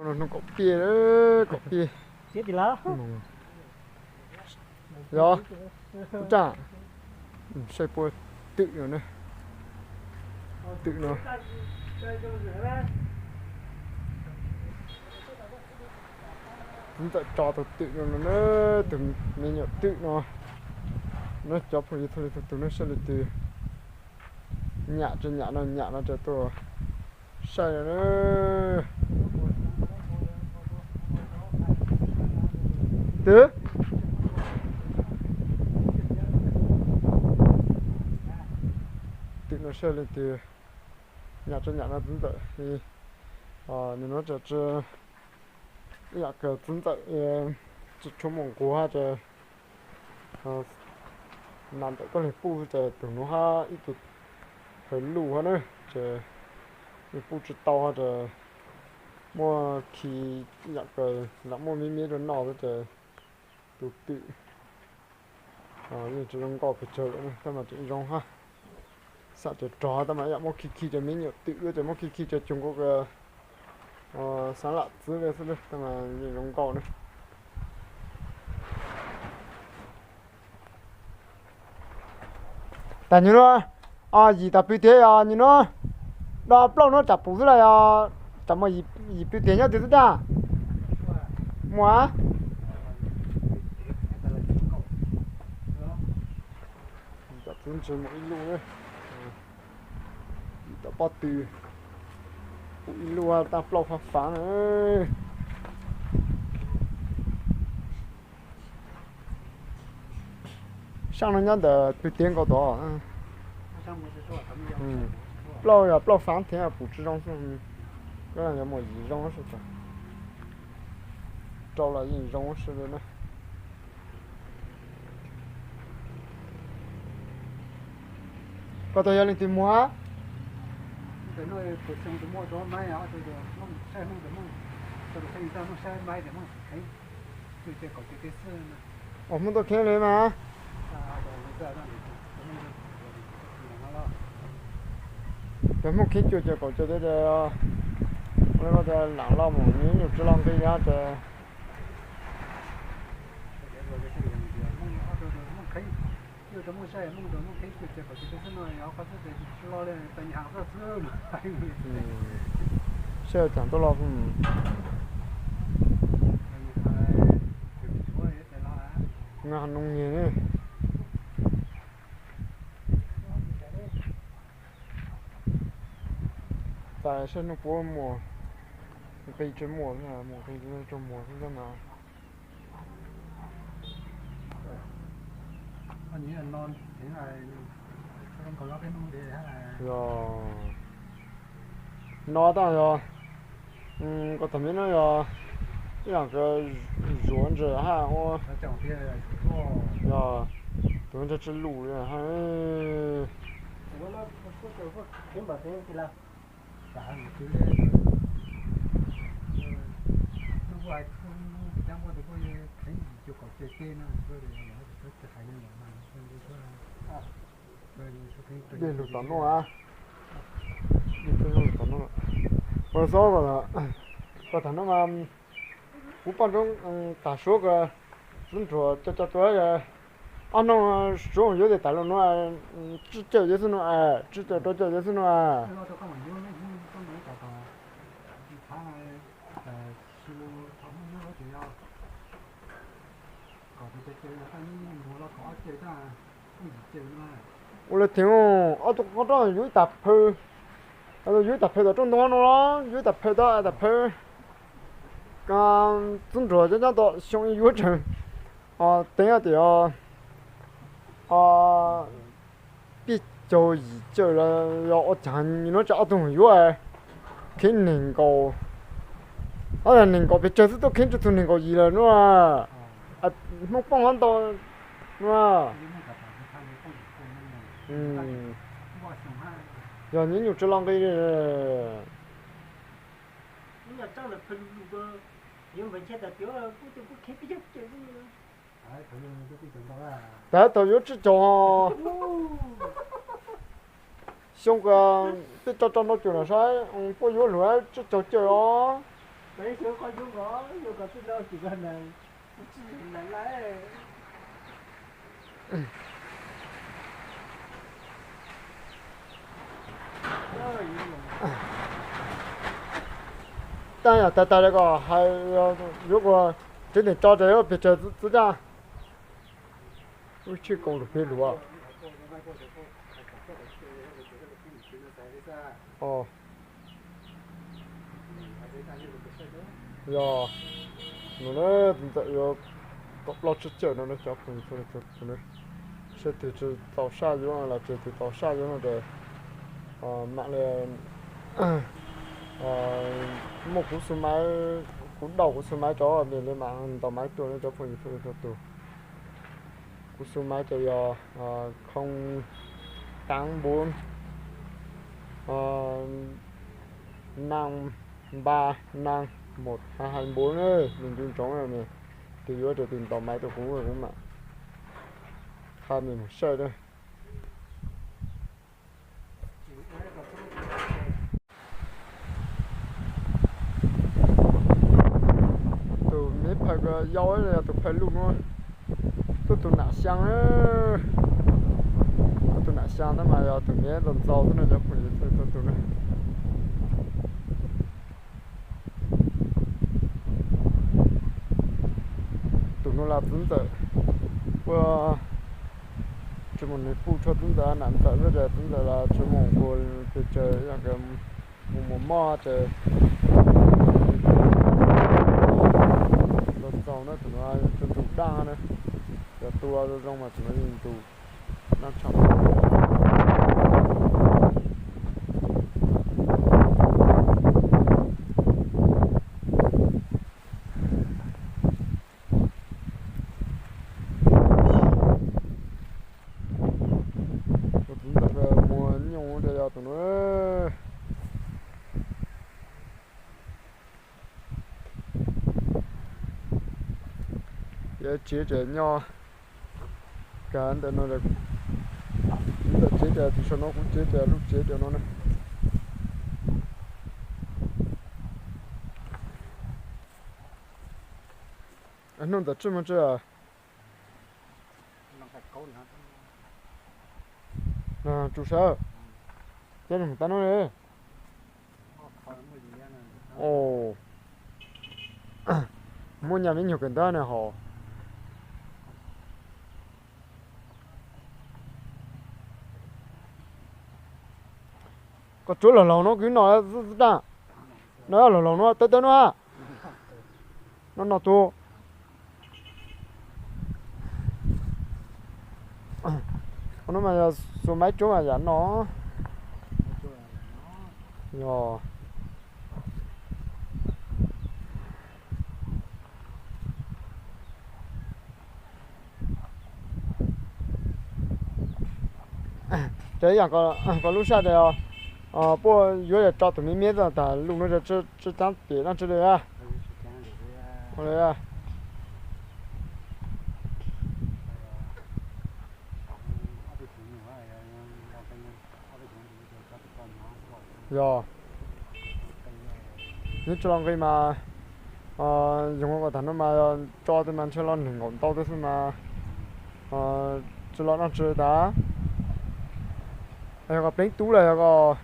Hnub kaum piaj, kaum piaj. Yog, tub Raj, saib puab twm no na. Twm no. Txiv ntxawm tso tus twm no na, tus me nyuam twm no. No cov phooj ywg txhua leej txhua tus no saib leej twg nyam tsis nyam no, nyam no ces tuaj saib no na. Twm, twm no saib leej twg nyam tsis nyam no txiv ntxawm. Nws no ces ib yam kawg txiv ntxawm tsis tshua muaj nquag ces nas ntawm koj leeg puj ces tus nuav hab ib tug phaws luj hab na, ces nws puj tsis tau hab ces muab khi ib yam kawg lam muab miv miv rau noj xwb ces tus twm yeej tsis zoo nkauj pes tsawg lawm, tab mas tseem zoo hab. Xam ces rog tab mas ib yam muab khi khi ces me nyuam twm ces muab khi khi ces cuag nkaus xav lam txwv le xwb, tab mas yeej zoo nkauj na. Tas nyuag nuav, yim tas pw tiag, yog nyuag nuav do plaub nuav tsam pum xwb los yog tsam muaj yim pw tiag nyob twg xwb Raj? Muaj. Tsam pum ntshe muaj ib lub, yim tom pob tw, pum ib lub tag plaub fab fab na. Saab no nyob ntawm pw tiag nkaus tod. Plaub yog plaub fab thiab pum tsis zoo xwb. Koj yog muaj yim zoo xwb, rau los yeej zoo xwb na. Koj tau yog leej twg muag? Ua Hmoob tuaj kheev li mas. Cov Hmoob kheev cuaj caum kaum caum tias, ua li koj tias lam loj mus nws nyuj tsis loj nqi li ces saib tseem tuaj loj. Nqa noob niag ne. Tas saib hnub puab muaj nqi tsis muaj, muaj nqi tsuas muag xwb mas. Yog no tab yog koj tag mi no yog ib yam kawg zuav ntses hab ua. Yog tus ntses tsis lus li hab. Dej lug tom no, dej lug tom no. Ua xob, koj tag no mas kuv poj ntxoog tas suav kawg, tub ntsuag coj coj tua, ob hnub suav yuav tes tas lug no, tsib caug yawg xwb no, tsib caug rau caug yawg xwb no. Ua li theem, ob tug qhov rooj yuav ib tag phaw, yuav ib tag phaw tom rooj ntoo no los yuav ib tag phaw tom, tag phaw. Tub ntsuag nyob nyob tom xyoo yuav tseem teev tias peb caug yim caug los yog ua caag no ces ob tug yuav kheev neeg nkaus, ob neeg nkaus pes tsawg xwb tuaj kheev tsis txug neeg nkaus yim lawm no. Hmoob Poob hab ntau no. Yog nws nyuj tsis loj nqi li. Tas tau yuav tsib caug. Xyoo kawg peb tso tso nrau cuam lawm saib puab yuav lug tsib caug caug os. Tag yam tag tag li kom hais yuav ua tsev neeg tso rau pes tsawg txhua tsav. Wb tshwj koom lus plig lus. Yog no na, ntxawm yuav kaum plaub tsib caug no na cov phooj ywg txhua tus na. Seb tus twg txaus saj yuav los tsis, tus txaus saj yuav no ces mam li muaj kuv xu maiv, kuv dauj kuv xu maiv rau nws li mam ntaus maiv tuaj no cov phooj ywg txhua tus. Kuv xu maiv ces yog không tám bốn năm ba năm một hai hai bốn na, nws ncu ntsoov na. Tus yuav rau tus ntaus maiv tuaj kuv, kuv mam qha nws mus saib na. Tus miv phaj yau yog tus phaj luj nuav, tuaj tus nam xyaa na. Tuaj tus nam xyaa tab mas yog tus miv ntxaus ntxaus xwb no cov phooj ywg txhua tus na. Tus nuav los txiv ntxawm, ua tsis mus nws puj tshua txiv ntxawm nam ntxawm xwb ces txiv ntxawm los tsis mus nqus pes tsawg, yog mus mus mob ces ntxaus ntxaus na, tus nuav tsuas ntug daj na, yog tua zoo zoo mas tus nuav yeej ntug daj tshaj. Tus ntawm muag nyooj rau yog tus nuav. Yog tsev ces nyob kag ntawm no, ntawm tsev ces tus saum no kuv tsev ces lub tsev rau no na. Hnub ntawm tsis muaj tsi. Tsu sawv, cov nug tau no li. Muaj nyaj me nyuag kawm ntawv na hos. Koj tsuav laug laug no kuv no xwb tag. No laug laug no tawb tawb no. No no tus. No mas yog xua maiv tsuab mas yam no. Yog. Ces ib yam ko lub sij hawm puab yuav yog tso tus miv miv tag lug no tsi caab pem dlaab tsi li. Yog, neb tsi los nqi mas, yoog ua tag no mas tso tas mas ntshe los neeg nkaum ntau tas xwb mas, tsi los dlaab tsi tas. Yog koj pleev tub lawm yog koj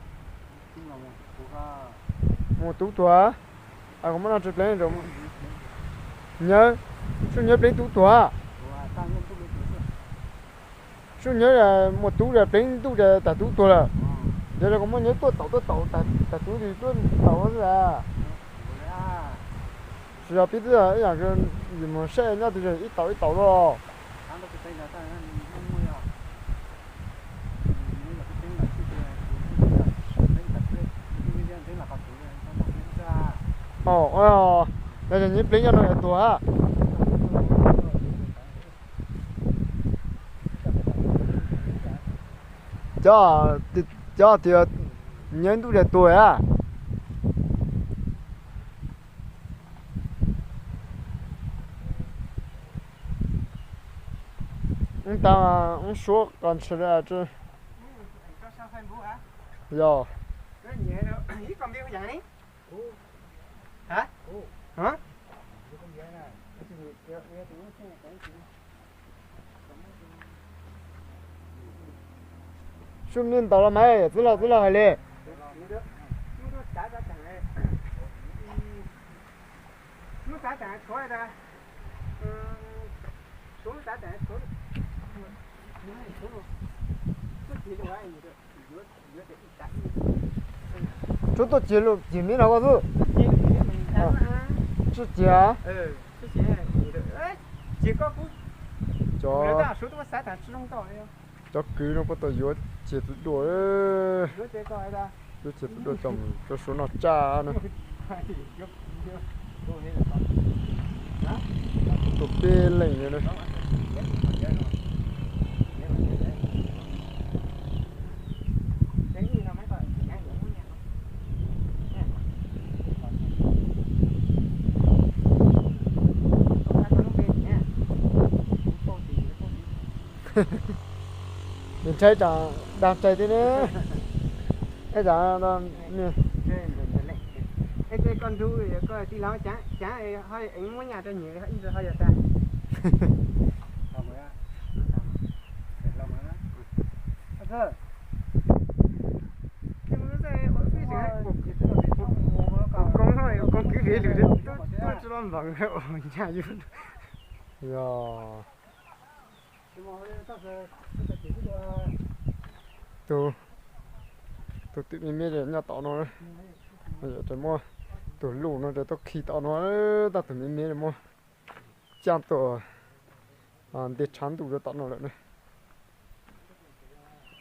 muaj tub tuag, koj muab dlaab tsi pleev, nyawv, sub nyawv pleev tub tuag. Sub nyawv muaj tub pleev ntuj tas tub tuag lawm. Yog koj muab nyawv tuaj taum tuaj taum tas tub tuaj taum xwb. Tsis yog pib twb ib yam yus mus saib nyob twg ib taum ib taum lawm. Yog nyawv pleev nyob no yog tuag. Cov, cov tias nyawv ntuj tas tuag a. Wb tas wb suav qos ntshis li. Yog. Sub nej ntaus los mas, txwb los txwb los hais li. Tshuav tuaj cig lus cig miv no koj xwb. Tsis cig. Cov, cov kwv no puab tau yuav cig tub duaj, yuav cig tub duaj coj mus rau Suav noj tsaj na. Tuaj peb leej na. Nws ntshai tsam dag tshais thiab ne. Ib tsam, es koj ntug koj tij laug caav, caav ho eev muab nyaj rau nyias ib ntsis ho yog tag. Koob, koob kwv lwm tuaj tsis los npeeg ua nyaj yus. Yog tus, tus twm me me nyob tom no, muaj tus luj no tuaj khi tom no, tab tus me me muab caaj tuaj nte tshav ntuj rau tom no lawm na.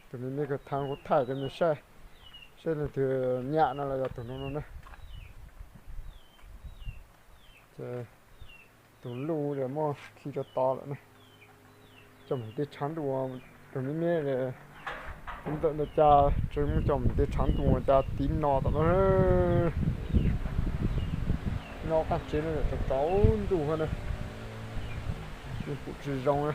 Tus me me kawg thav kuv thaij rau nej saib, saib leej twg nyam no los yog tus no no na. Ces tus luj muab khi rau tod lawm na. Coj mus nte tshav ntuj, tus me me, ntawm ntawd cas tseem muab coj mus nte tshav ntuj cas tiv no tom no. Nyob qab tsev no tsaus ntuj na, yeej pum tsis zoo na.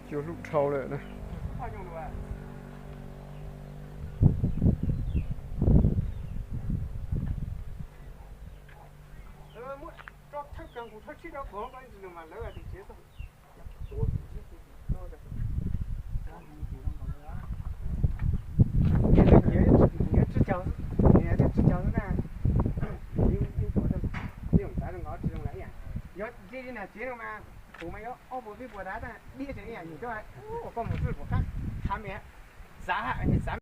Cua hlub dhau lawm na. Yog li na tsev no mas kuv mas yuav ob puas peb puas tag, diaj tsev ib yam nyuam coj ua koj mus tsuj puas qab, thav me, xav, xav